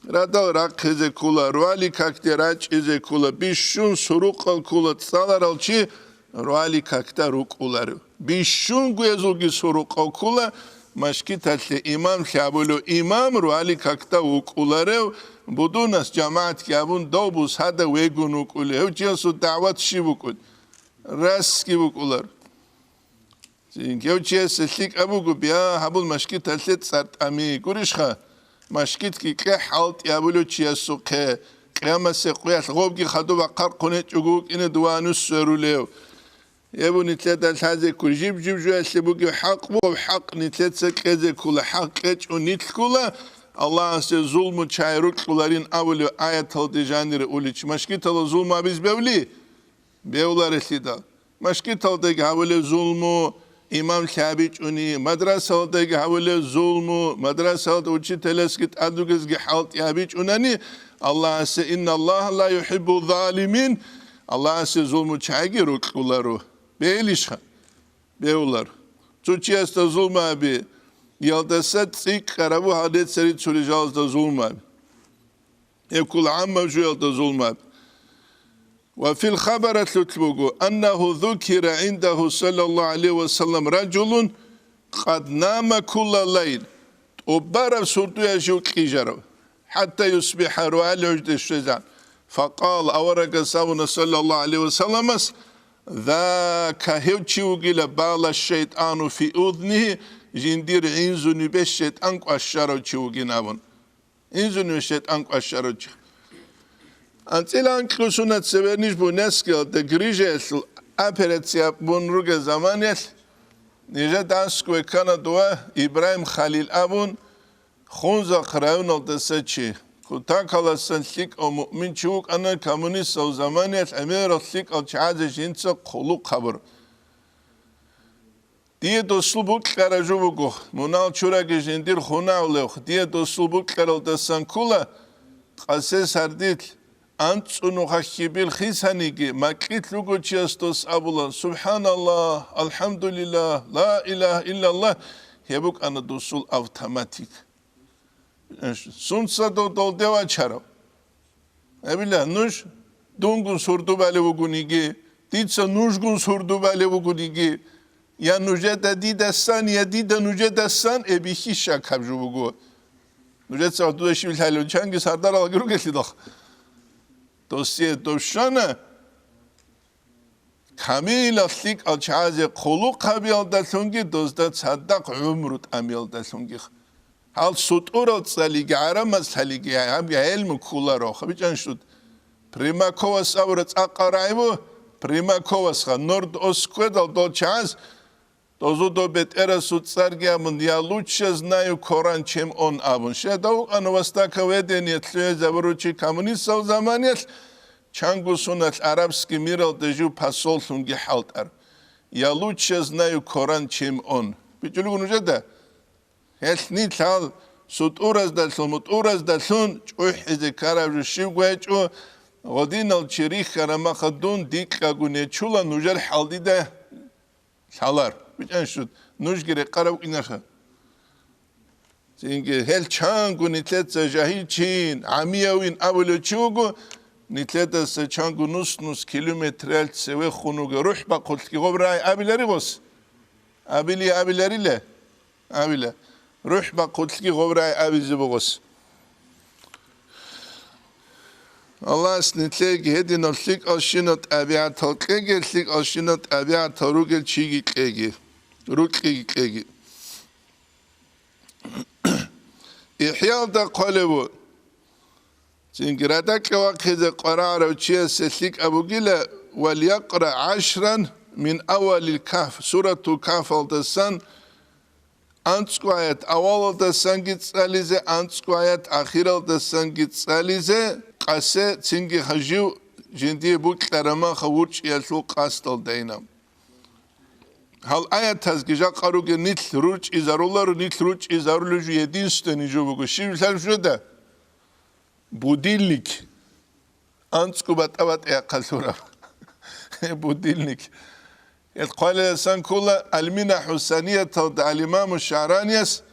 Радал рахъизе ккола, руали какде рачӀизе ккола, бищун сурукъал ккола цӀаларал чи, руали какда рукӀуларев. Бищунго гьезулги сурукъав ккола, машгиталъе имам лъабулев, имам руали какда вукӀуларев, будунас жамагӀатги абун дов бусада вегун вукӀулев. Гьев чиясул дагӀват щиб букӀун? Расги букӀулар. Гьев чиясе лъикӀаб буго, бя, гьабул машгиталъе цӀар тӀами. Гурищха, машгитги кье хӀалтӀи абулев чиясухъе, къиямасе къуялъ гъобги хадуб ахъархъун гьечӀого вукӀине дова нус сверулев. Гьеб нилъеда лъазе ккула, жиб-жиб жоялъе бугеб хӀакъ бугеб хӀакъ нилъеца кьезе ккула, хӀакъ кьечӀун нилъ ккула, Аллагьасе зулму чагӀи рокьуларин абулеб аяталде жанире улич, машгитала зулму абизе бевли? Бевларелъидал. Машгиталдаги гьабулеб зулму, имамлъи гьабичӀони, мадрасалдаги гьабулеб зулму, мадрасалда учителасги тӀадугезги хӀалтӀи гьабичӀунани, Аллагьасе, «Инналлагьа ла юхӀиббу залимин», Аллагьасе зулму чагӀиги рокьуларо. Бегьилищха? Бегьулар. Цо чиясда зулму гьаби, ялдаса цӀикӀкӀарабу гьадеца рицулел жалазда зулму гьаби. Эккул гӀаммаб жуялда зулму гьаби. Ва фил хабаралъулъ буго, аннагьу зукира гӀиндагьу саллаллагьу гӀалайгьи ва саллам ражулун къад нама кулла лайл, тӀубараб сурдуя жив кьижарав, хӀатта юсбихӀа, рогьалил гӀужде щвезегӀан. Факъал, аварагас абуна саллаллагьу гӀалайгьи ва салламас, «Зака, гьев чи вугила, бала шайтӀану фи узнигьи, жиндир гӀинзунибе шайтӀан кӀващарав чи вугин», абун. Инзуниве шайтӀан кӀващарав чи. АнцӀила анкьго сунат цебе ниж Буйнакскиялда грыжаялъул операция бун ругел заманиялъ, нижеда аскӀове ккана дова Ибрагьим Халил абун, Хунзахъ районалдаса чи. Кутакаласан лъикӀав муъминчи вукӀана, коммунистал заманиялъ гӀемерал лъикӀал чагӀазе жинца хъулухъ гьабур. Дие досул букьараб жо буго, мунагьал чураги жиндир хунагьулев, дие досул букьаралдасан ккола, къасе сардилъ, анцӀу нуха хьибил хисаниги, макьилъ руго чияс дос абула, «СубхӀаналлагь, АлхӀамдулиллагь, ла илагьа иллаллагь», гьеб букӀана досул автоматик. Сунца дов долде вачарав? Абила, нуж дунгун сурду балев вугониги, дица нужгун сурду балев вугониги, я нужеда дидасан, я дида нужедасан, эбихьи щакаб жо буго. Нужеца дуда щиб лъалев чанги сардаралги ругелъидал. Досие дов щвана, камилал лъикӀал чагӀазе хъулухъ гьабиялдалъунги, дозда цадахъ гӀумру тӀамиялдалъунги. Гьал сутӀурал цӀалиги, гӀарамаз лъалиги, гьаб гӀелму кколаро, хабичӀанщут. Примаковас абура цӀакъа рагӀи ву, Примаковасха, норд осккведал дол чагӀаз, дозу до бетӀерасул цӀарги абун, «Я лучше знаю Коран, чем он», абун. Щай давукъана вастака ведение лъугьезабуручи коммунистал заманиялъ, чангу суналъ арабский миралда жив посоллъунги хӀалтӀар. «Я лучше знаю Коран, чем он». БичӀулего нужеда? Гьелъ нилъал сутӀураздалъун, мутӀураздалъун чӀухӀизе ккараб жо щибго гьечӀо, гъодинал чи рихьараб маха дун дикьаго нечула нужер хӀалдида лъалар. БичӀанщут, нужги рекъараб кӀинаха. Цинги гьел чанго нилъеца жагьилчин, гӀамиявин абулев чи вуго, нилъедаса чанго нус-нус километрал цеве хун вуго, рухӀ бахъулъги гъоб рагӀи абилари гъос? Абили абиларила? Абила. РухӀ бахъулъги гъоб рагӀи абизе бугъос. Аллагьас нилъеги гьединал лъикӀалщинал тӀабигӀатал кьеги, лъикӀалщинал тӀабигӀатал ругел чиги кьеги, рукьиги кьеги. ИхӀялда хъвалев ву. Цинги радакьа вахъизе къварагӀарав чиясе лъикӀаб бугила, «Валякъра гӀашран мин аввалил Кагьф», Суратул Кагьфалдасан анцӀго аят авалалдасанги цӀализе, анцӀго аят ахиралдасанги цӀализе, къасе цинги гьажив жиндие букьараб маха вурчӀиялъул къасдалдайинаб. Гьал аятазги жакъа ругел нилъ рурчӀизаруларо, нилъ рурчӀизарулев жо единственный жо буго. Щиб лъал жо да? Будильник. АнцӀго батӀа-батӀа яхъалъураб. Будильник. Гьел хъвалиласан ккола Аль-Минаху Санияталда Аль-Имаму ШагӀранияс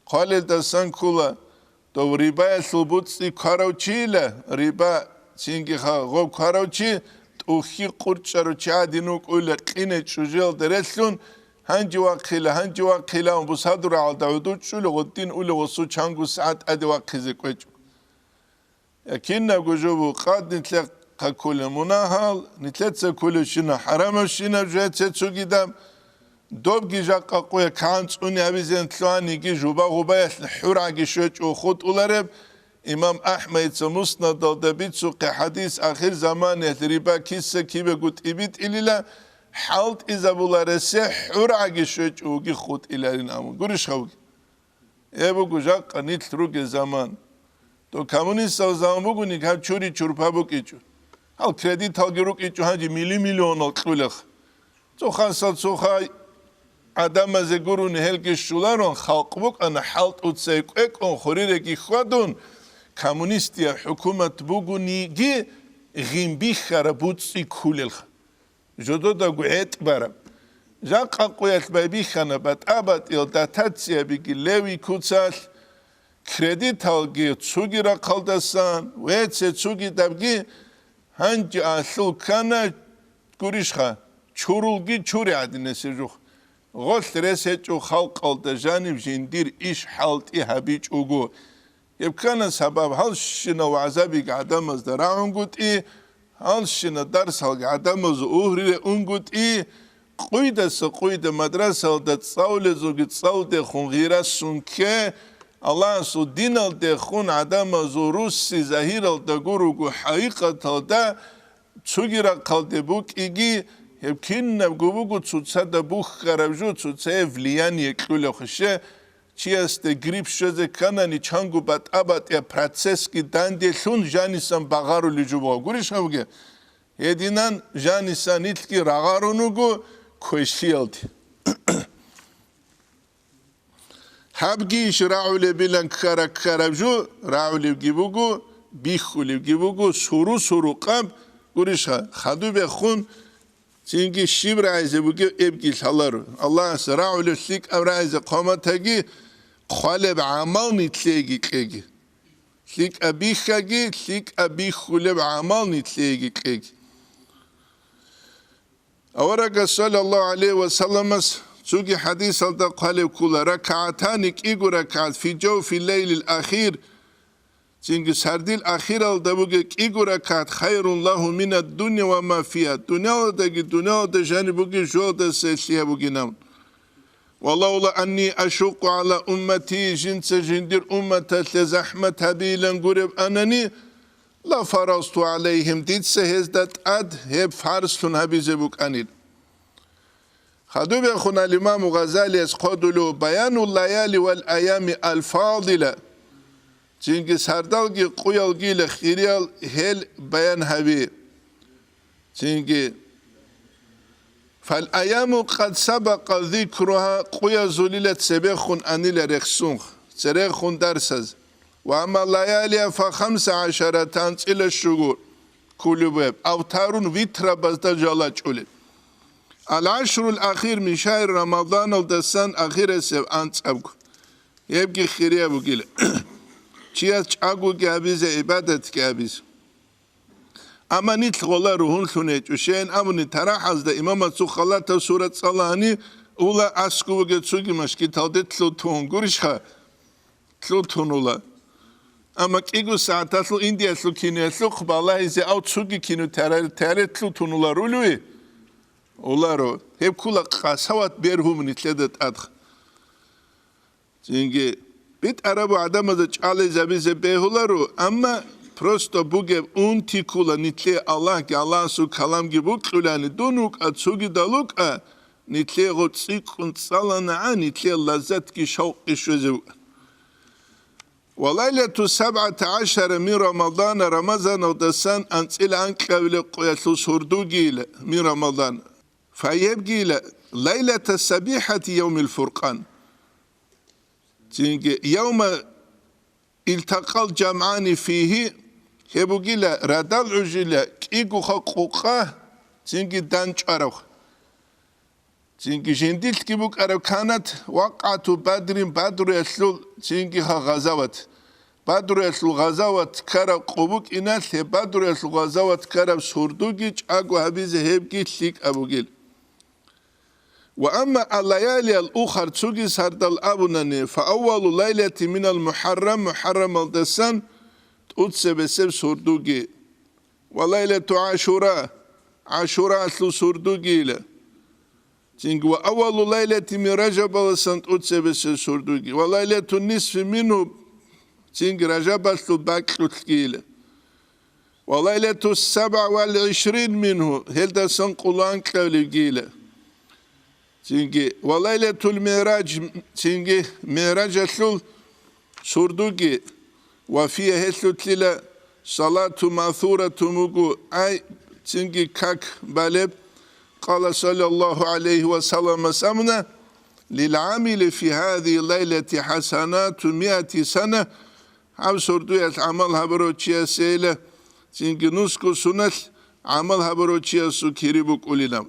хъвалилдасан ккола, дов рибаялъул буцӀцӀи кварав чийила, риба цинги ха-, гъов кварав чи, тӀухьи къурчӀарав чи гӀадин вукӀуйла, къине чӀужуялда релълъун, гьанже вахъила, гьанже вахъила, бусадур гӀалда гӀодов чӀула, гъодин ула гъосул чанго сагӀат тӀаде вахъизе кӀвечӀо. Я кинабго жо бу къад нилъехъа кколел мунагьал, нилъеца кколебщинаб хӀарамабщинаб жеце цогидаб, добги жакъа къуя кан цӀуни абизен лъугьаниги жуба-гъубаялъ хӀургӀаги щвечӀо хутӀулареб, имам АхӀмадица Муснадалда бицухъе хӀадис, ахир заманиялъ риба киса кибего тӀибитӀилила, хӀалтӀизабуларесе хӀургӀаги щвечӀого хутӀиларин абун. Гурищ гьавги? Гьеб буго жакъа нилъ ругел заман. То коммунистал заман бугони гьаб чури-чурпа букӀичӀо. Гьал кредиталги рукӀичӀо гьанже мили-миллионал кьулех. Цохасал цохай гӀадамазе гурони гьелги щоларун халкъ букӀана хӀалтӀуцай кӀвекӀун хуререги хьвадун, коммунистиял хӀукумат бугониги гъимбихьараб буцӀи ккулелха. Жододаго гӀетӀ бараб. Жакъа къуялъ байбихьана батӀа-батӀиял дотациябиги левый куцалъ, кредиталги цуги рахъалдасан, веце цуги дабги, гьанже алъул ккана, гурищха, чурулги чури гӀадинесеб жух. Гъолъ рес гьечӀо халкъалда жаниб жиндир иш хӀалтӀи гьабичӀого. Гьеб ккана сабаб гьалщина вагӀзабиги гӀадамазда рагӀунгутӀи, гьалщина дарсалги гӀадамазул угьрие унгутӀи, къуйдаса къуйда мадрасалда цӀалулезулги цӀалдехун гъирасун кке, Аллагьасул диналдехун гӀадамазул русси загьиралда гуруго, хӀакъикъаталда цуги рахъалде букӀиги, гьеб кинабго буго цоцада бухьараб жо, цоцае влияние кьулев хише, чиясде грипп щвезе кканани, чанго батӀа-батӀияб процессги данделъун жанисан багъарулел жо буго. Гурищ гьавги? Гьединан жанисан нилъги рагъарун руго квешлъиялде. Гьабги иш рагӀулебилан ккара-ккараб жо, рагӀулевги буго, бихьулевги буго, суру-сурукъаб, гурищха, хадуб бехун, цинги щиб рагӀизе бугеб эбги лъаларо. Аллагьас рагӀулев лъикӀаб рагӀизе хъваматаги, хъвалеб гӀамал нилъееги кьеги. ЛъикӀаб бихьаги, лъикӀаб бихьулеб гӀамал нилъееги кьеги. Аварагас саллаллагьу гӀалайгьи ва салламас цоги хӀадисалда хъвалеб ккола: «РакагӀатани», кӀиго ракагӀат, «фи жавфи лайлил ахир», цинги сардил ахиралда бугеб кӀиго ракагӀат, «хайрун лагьу минад дунья ва ма фигьа», дунялалдаги дунялалда жаниб бугеб жоялдаса лъияб бугин абун. «Ва лавла анни ашукъу гӀала уммати», жинца жиндир умматалъе захӀмат гьабейилан гуреб анани, «ла фаразту гӀалайгьим», дица гьезда тӀад гьеб фарзлъун гьабизе букӀанил. Хадуб бехун ал-Имаму Гъазалияс хъодулев: «Баяну лаяли вал аями ал-фадила», цинги сардалги къуялгила хириял гьел баян гьаби. Цинги: «Фал аяму къад сабакъа зикругьа», къуязулила цебехун анила рехсун, церехун дарсаз. «Ва амма лаялия фа хамса гӀашарата», анцӀила щугу кколеб, авторун витрабазда жалачӀулеб. «Ал-гӀашрул ахир мин шагьри Рамаданалдасан ахирасеб анцӀабго». Гьебги хирияб бугила. Чияс чӀагоги гьабизе, гӀибадатги гьабизе. Амма нилъ гъола ругьунлъун гьечӀо, щайин абуни, тарахӀазда имамасул халатаб сурат цӀалани, ула аскӀов вугев цоги мажгиталде лъутун гурищха? Лъутун ула. Амма кӀиго сагӀаталъул Индиялъул киноялъухъ балагьизе ав цоги кино тяре-, тяре лъутун уларулев? Уларо. Гьеб ккола къасават бергьун нилъеда тӀадха. Цинги битӀарабу гӀадамазда чӀалайзабизе бегьуларо, амма просто бугеб унти ккола, нилъее Аллагьги Аллагьасул каламги букьулани, дун вукӀа, цогидал вукӀа, нилъее гъо цӀикӀкӀун цӀаланагӀа, нилъее лаззатги шавкъги щвезе вукӀа. «Ва лайлату сабгӀата гӀашара мин Рамадана», Рамазаналдасан анцӀила анкьабилеб къоялъул сурдугийила мин Рамадан. Файебгийила лайлата сабихӀати явмил фуркъан. Цинги, явма илтакъал жамгӀани фигьи, гьеб бугила радал гӀужила кӀигоха къукъа, цинги данчӀварав. Цинги жиндилъги букӀараб канат вакъгӀату Бадрин, Бадруялъул, цинги гьа гъазават. Бадруялъул гъазават ккараб къо букӀиналъ, гьеб Бадруялъул гъазават ккараб сурдуги чӀаго гьабизе гьебги лъикӀаб бугил. Ва амма аллаялиял ухар цоги сардал абунани, фа аввалу лайлати минал МухӀаррам, МухӀаррамалдасан тӀуцебесеб сурдуги, ва лайлату ГӀашура, ГӀашураялъул сурдугийила. Цинги ва аввалу лайлати мин Ражабаласан тӀуцебесеб сурдуги, ва лайлату нисфи мингьу, цинги Ражабалъул бакьулъгийила. Ва лайлату сабгӀа вал гӀишрин мингьу, гьелдасан къоло анкьабилебгийила. Цинги, ва лайлатул миъраж, цинги миъражалъул сурдуги, ва фия гьелъулъила салату маъсуратун буго, ай, цинги как балеб, къала саллаллагьу гӀалайгьи ва саллама, самуна, лил гӀамили фи гьазигьи лайлати хӀасанату миати сана, гьаб сурдуялъ гӀамал гьабурав чиясейила, цинги нусго суналъ гӀамал гьабурав чиясул кири букӀулилан.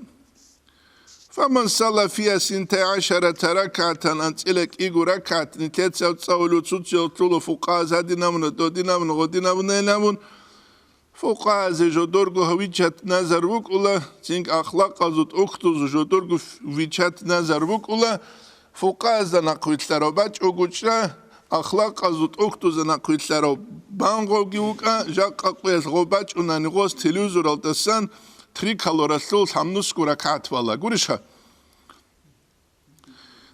Фаман салла фия синтай гӀашарата ракагӀатан, анцӀила кӀиго ракагӀат нилъеца цӀалула, цуцӀиялъула фукъаз гьадинабуна, додинабуна, гъодинабуна, инабун, фукъазе жодорго вичат-назар букӀула, цинги ахлакъазул тӀухьдузул жодорго вичат-назар букӀула, фукъазда нахъвилълъарав бачӀого чӀа, ахлакъазул тӀухьдузда нахъвилълъарав бангъовги вукӀа, жакъа къуялъ гъов бачӀунани гъос телевизоралдасан триколоралъул лъабнусго ракагӀат бала. Гуриша?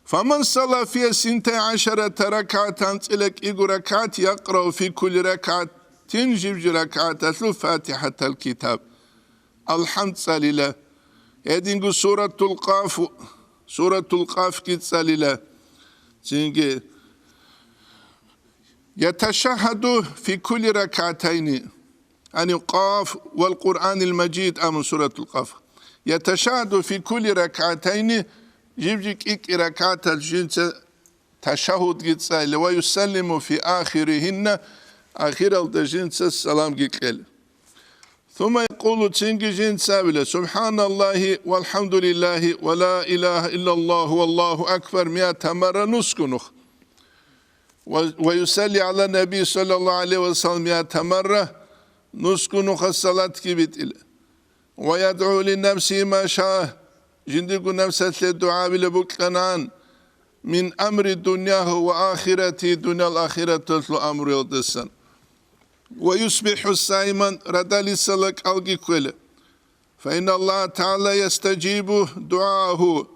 Фаман салла фия синтай гӀашарата ракагӀатан, анцӀила кӀиго ракагӀат, якърау фи кулли ракагӀатин, жиб-жиб ракагӀаталъул ФатихӀатал китаб. АлхӀамд цӀалила. Гьединго суратул Къаф, суратул Къафги цӀалила. Цинги, яташагьаду фи кулли ракагӀатайни. Гьанив Къаф вал Къуръанил Мажид, амун суратул Къаф. Яташагьаду фи кулли ракагӀатайни, жиб-жиб кӀи-кӀи ракагӀатал жинца ташагьудги цӀайла, ва юсаллиму фи ахиригьинна, ахиралда жинца саламги кьела. Сумма якъулу, цинги жинца абила, субхӀаналлагьи валхӀамдулиллагьи ва ла илагьа иллаллагьу валлагьу акбар миата марра нусго нух. Ва, ва юсалли гӀала наби саллаллагьу гӀалайгьи ва саллам миата марра нусго нуха салатги битӀила. Ва ядгӀу ли нафсигьи ма ша, жиндирго нафсалъе дугӀабила букьанан, мин амри дуньягьу ва ахирати, дуниял ахираталъул амруялдасан. Ва юсбихӀу саиман, радалисала кӀалги кквела. Фаинналлагьа тагӀала ястажибу дугӀаагьу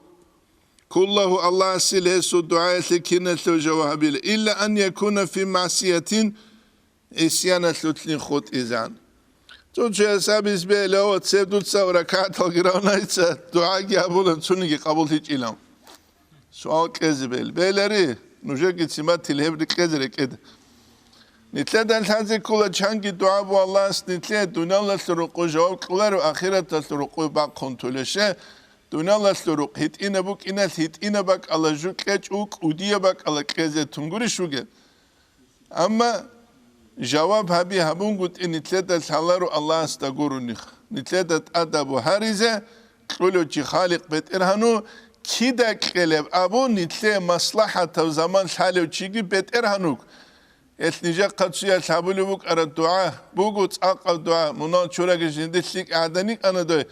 куллагьу, Аллагьасил гьесул дугӀаялъе киналъул жаваб гьабила, илла ан якуна фи маъсиятин, гӀисяналъулъин хутӀизан. Цо-цояс абиз бегьила, о, цеб дуца ракагӀаталги равнайца, дугӀаги гьабулан, цониги къабуллъичӀилан. Суал кьезе бел-, белари, нужеги циматил гьеб рекьезе рекӀеда. Нилъеда лъазе ккола чанги дугӀа бу Аллагьас нилъе дуниялалъул рукъу жаваб кьоларо, ахираталъул рукъу бахъун толеше, дуниялалъул рукъ гьитӀина букӀиналъ гьитӀина бакӀала жу кьечӀ у кӀудия бакӀала кьезе тунгурищ вугеб? Амма жаваб гьаби гьабунгутӀи нилъеда лъаларо Аллагьасда гурони. Нилъеда тӀадабу гьаризе кьулев чи Халикъ БетӀергьану, кида кьелеб абун нилъее маслахӀатав заман лъалев чиги БетӀергьануг. Гьелъ нижехъа цуялъ гьабулеб букӀараб дугӀа буго, цӀакъаб дугӀа, мунал чураги жиндир лъикӀ гӀаданикӀана дой.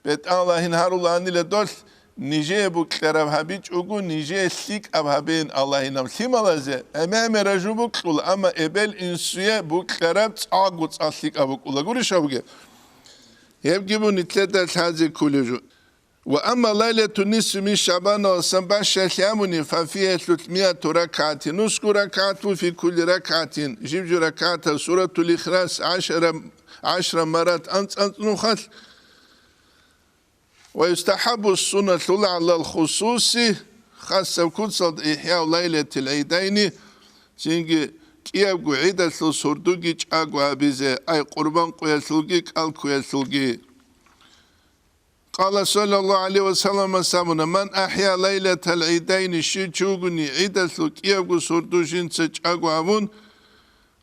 БетӀаллагьин гьарулаанила долъ, нижее букьараб гьабичӀого, нижее лъикӀаб гьабеян Аллагьинаб лъималазе, гӀемер-гӀемер ражу букьула, амма эбел-инсуе букьараб цӀакъго цӀакъ лъикӀаб букӀула гурищ абуге? Гьебги бу нилъеда лъазе кколеб жо. Ва амма лайлату нисфи мин шагӀбаналасан бащалъи абуни, фафигьа лъулъ миату ракагӀатин, нусго ракагӀат бу фи кулли ракагӀатин, жиб-жиб ракагӀатал суратул Ихлас гӀашара, гӀашра марат анцӀ-анцӀ нухалъ. Ва юстахӀаббу сунналъула гӀалал хусуси, хасаб куцалда ихӀяу лайлатил гӀидайни, цинги кӀиябго гӀидалъул сурдуги чӀаго гьабизе, ай къурбан къуялъулги кӀал ккуялъулги. Къала саллаллагьу гӀалайгьи ва саллама, самуна, ман ахӀя лайлатал гӀидайни, щив чи вугони гӀидалъул кӀиябго сурду жинца чӀаго гьабун,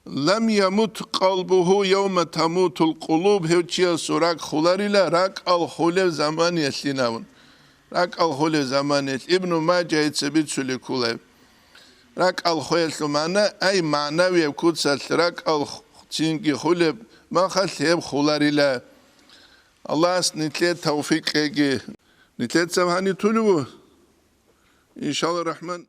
лам ямут къалбугьу явма тамутул къулуб, гьев чиясул ракӀ хуларила ракӀал хулев заманиялъин абун. РакӀал хулев заманиялъ Ибну Мажайица бицулеб кколеб. РакӀал хвеялъул магӀна, ай, магӀнавияб куцалъ ракӀал х-, цинги хулеб махалъ гьеб хуларила. Аллагьас нилъее тавфикъ кьеги. Нилъеца гьаниб тулев ву? Иншалла рахман.